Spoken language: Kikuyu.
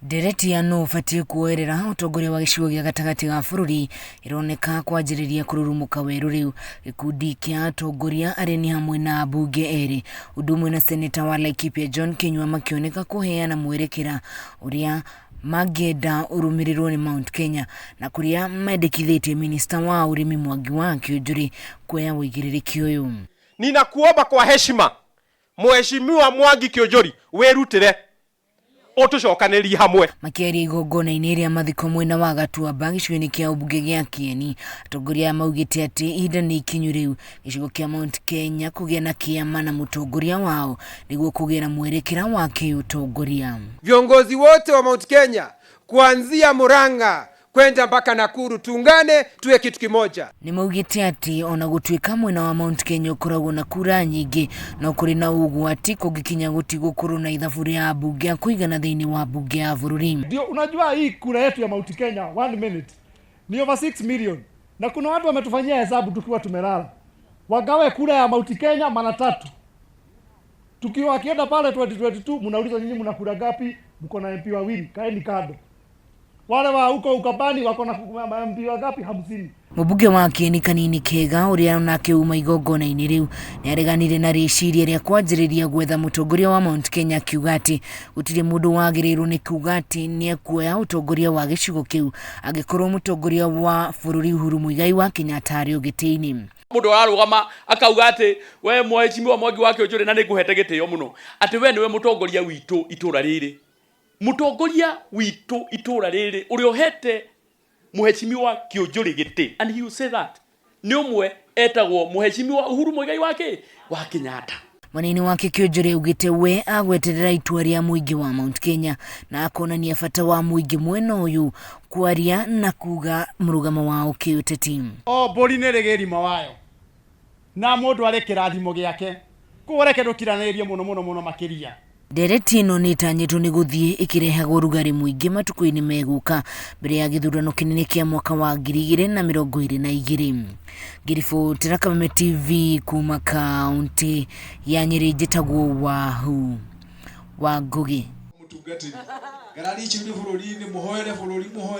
Ndereti ya nũ ũbatiĩ kuoerera ũtongoria wa gĩcigo gĩa gatagatĩ ga bũrũri ĩroneka kwanjĩrĩria kũrurumũka werũ rĩu. Gĩkundi kĩa atongoria arĩa nĩ hamwe na ambunge erĩ ũndũ ũmwe na seneta wa Laikipia John Kinyua makĩoneka kũheana mwerekera ũrĩa mangĩenda ũrũmĩrĩrwo nĩ Mount Kenya na kũrĩa mendekithĩtie minista wa ũrĩmi Mwangi wa Kĩũnjũrĩ kuoya ũigĩrĩrĩki ũyũ. Ninakuomba kwa heshima, Mheshimiwa Mwangi Kiunjuri, wĩrutĩre ũtũcokanĩrie hamwe. Makĩaria igongona-inĩ rĩa mathiko mwena wa Gatuamba gĩcigo-inĩ kĩa ũmbunge gĩa Kieni, atongoria aya maugĩte atĩ ihinda nĩ ikinyu rĩu gĩcigo kĩa Mount Kenya kũgĩa na kĩama na mũtongoria wao nĩguo kũgĩe na mwerekera wa kĩũtongoria. Viongozi wote wa Mount Kenya kuanzia Murang'a kwenda mpaka Nakuru, tuungane tuwe kitu kimoja. Nĩ maugĩte atĩ ona gũtuĩka mwena wa Mount Kenya ũkoragwo na kura nyingĩ, no kũrĩ na ũgwati kũngĩkinya gũtigũkorwo na ithabu rĩa ambunge a kũigana thĩinĩ wa mbunge ya bũrũri. Ndio unajua hii kura yetu ya Mount Kenya one minute ni over 6 million, na kuna watu wametufanyia hesabu tukiwa tumelala, wagawe kura ya Mount Kenya mara tatu. Tukiwa wakienda pale 2022 mnauliza nyinyi mna kura ngapi? Mko na MP wawili, kaeni kando. Wale wa huko Ukambani wako na MP wangapi? 50. Mũmbunge wa Kieni Kanini Kega ũrĩa onake uma igongona-inĩ rĩu nĩ areganire na rĩciria rĩa kwanjĩrĩria gwetha mũtongoria wa Mount Kenya, akiuga atĩ gũtirĩ mũndũ wagĩrĩirwo nĩ kuuga atĩ nĩ ekuoya ũtongoria wa gĩcigo kĩu angĩkorwo mũtongoria wa bũrũri Uhuru Muigai wa Kenyatta arĩ o gĩtĩ-inĩ. Mundu ararugama akauga ati we mheshimiwa Mwangi wa Kiunjuri, na nĩngũhete gĩtĩo mũno, atĩ we nĩwe mũtongoria witũ itũra rĩrĩ, mũtongoria witũ itũra rĩrĩ ũrĩa ũhete mheshimiwa Kiunjuri gĩtĩ, and he will say that nĩ ũmwe etagwo Mheshimiwa Uhuru Muigai wa Kenyatta. Mwena-inĩ wake, Kĩonjore augĩte we agweterera itua rĩa mũingĩ wa Mount Kenya na akonania bata wa mũingĩ mwena ũyũ kwaria na kuga mũrũgamo wao kĩũteti. O mbũri nĩ rĩ gĩrima wayo na mũndũ arĩ kĩrathimo gĩake, koguo reke ndũkiranĩrie mũno mũno mũno makĩria. Ndereti ĩno nĩ ĩtanyĩtwo nĩ gũthiĩ ĩkĩrehaga ũrugarĩ mũingĩ matukũ-inĩ megũka mbere ya gĩthurano kĩnene kĩa mwaka wa 2022. Ngĩribotera Kameme TV kuma kaunti ya Nyĩrĩ, njĩtagwo Wahu wa Ngũgĩ. Mũtungatĩri ngarari icio nĩ bũrũri-inĩ, mũhoere bũrũri, mũhoere.